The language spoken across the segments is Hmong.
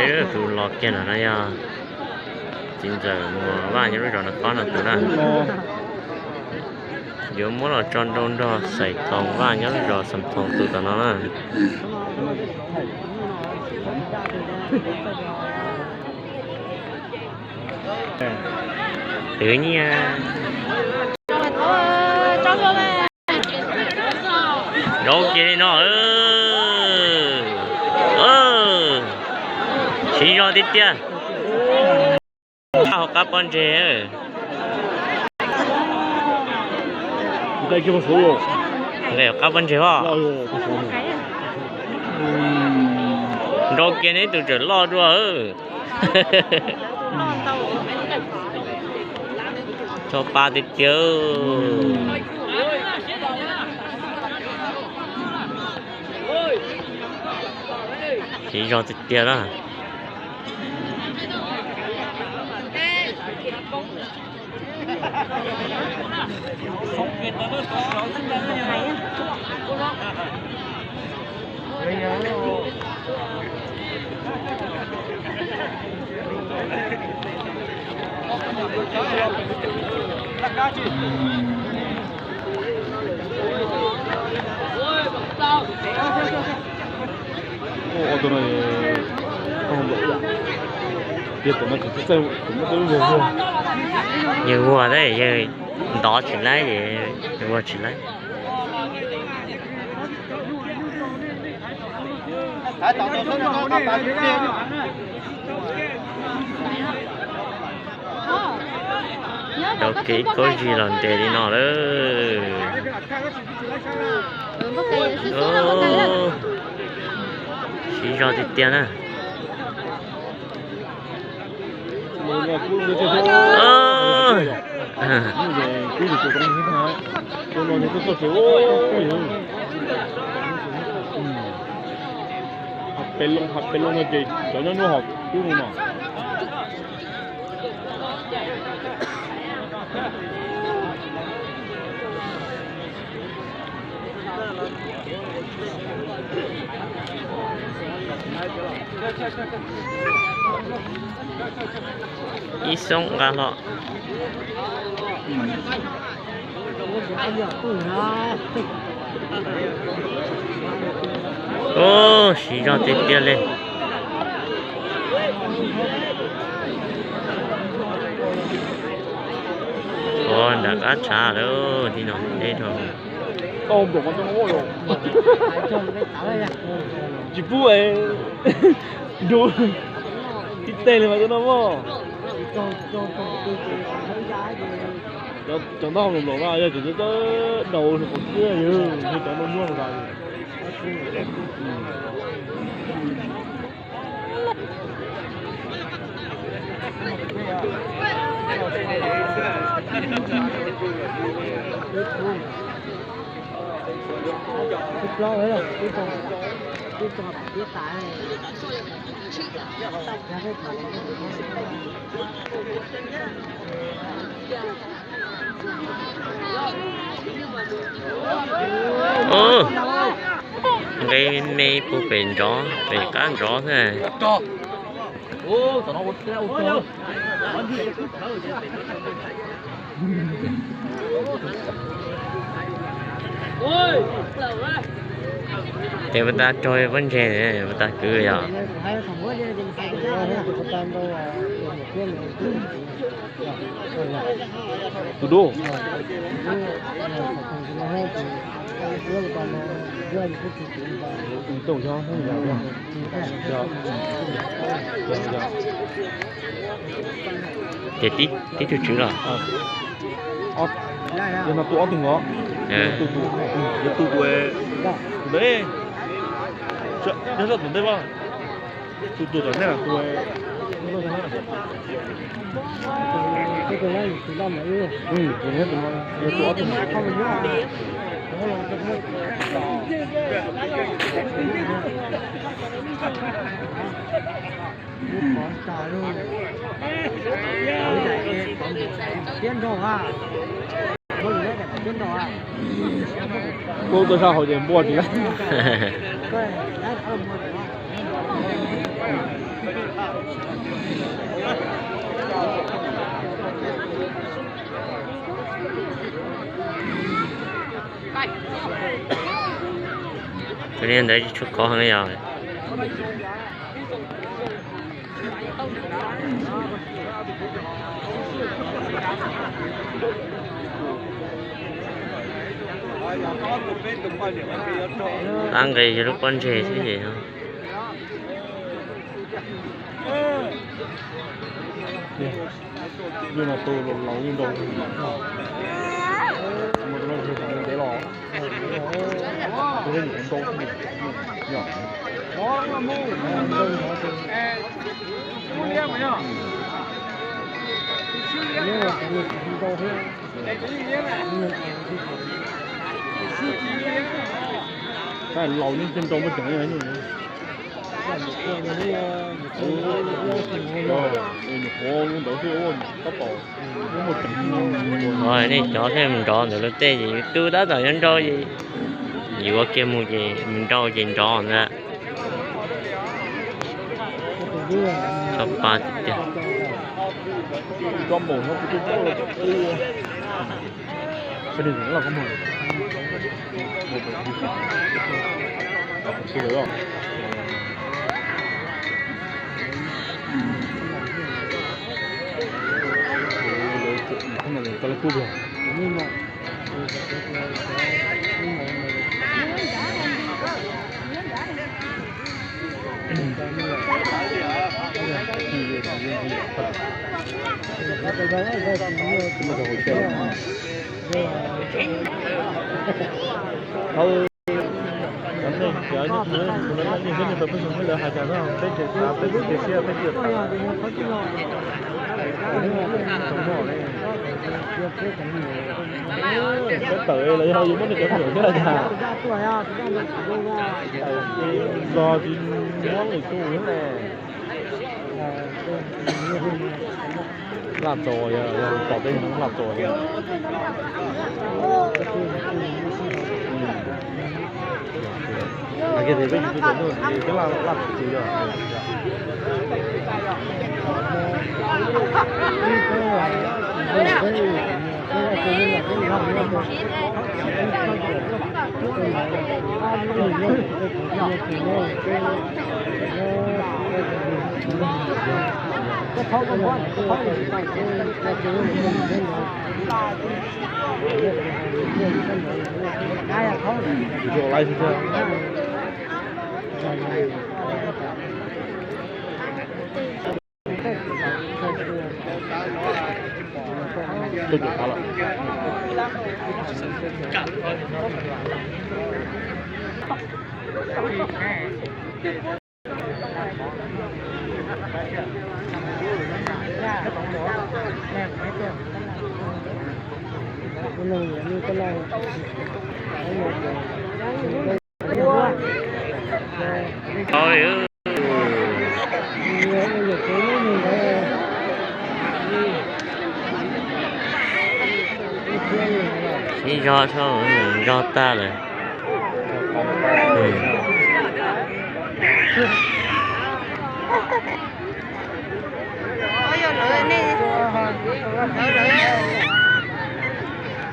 Tus los kiag no na yog txiv ntxawm Muas Vaj nyob lub zos no pob no tus na. Yuav muab los tso nrau nrog Xais Toos Vaj nyob lub zos Xam Phoos tus tom no na. Twv nyiaj. Nrau kiag li no. Siv zog tiag tiag. Hauv qab pob ntseg. Nqes hauv qab pob ntseg os. Nrau kiag neb tus tseem loj dua. Tso pa tiag tiag. Siv zog tiag tiag na. Yawg vuag thiab, yawg ntov tsis laib, yawg vuag tsis laib. Cov kev khaub zig los ntev li no lawm. Siv zog tiag tiag na. Pes loo, pes loo no ces cov nyob nruab hom kub no. Ib xoob nqa hlo. Siv zog tiag tiag li. Ua nram qab tshav lawm, tib no deb dhau. Tsis pub nrug tib teg li mas tub no mog. Cov ntaub hau nplaum no yog tseem nyob cov daus hluas qhov xwb, yog cov npau muag los. Nqe me puag pem ntsov, pem qab ntsov xwb. Ces puas tas raug pob ntseg, puas tas kwv yog. Tus dub. Ces tib tug tswv los. Yog no tus ob tug os. Yog tus tus tus ntawd, nyob zoj tus ntej mas. Tus tus tom ntej mas tus. Yog tus ob tug. Kub tuaj sab hauv ces npua tsis laib. Tus niag ntawd tsis tshua khov heev yog. Tab nqe yog lub pob ntseg xwb ces. Yog no tus laus yeej nrau, tus no tus no ntev los, tus no nyuam qhuav nrau xwb. Tab laus nyob nrau muaj ceem. Nyuam qhuav ntawd xwb tab tom muaj ceem. Nej cov thiaj mus nrov ntawm lub tej ces yus tus tab tom nyob nrau ces yus ua kiag mus ces mus nrau ces nrov ntag. Tso pa tiag tiag. Cov neeg cov kuv no nej yeej saib nej tau peb xyoo lawv hais tias no peb tsis xav peb tsis cia siab peb tsis tawm. Peb tawm los yog yus muab nej cov me nyuam thiab los cas? Tawm ces los tsis muab lwm tus thiab ne. Laj txaus yog, yog tom tej no laj txaus yog. Hais kiag tias peb tsis tu tawm nuj ces peb laj laj txaus yog. Ib zog, zog tag lawm.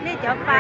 Nej cov pa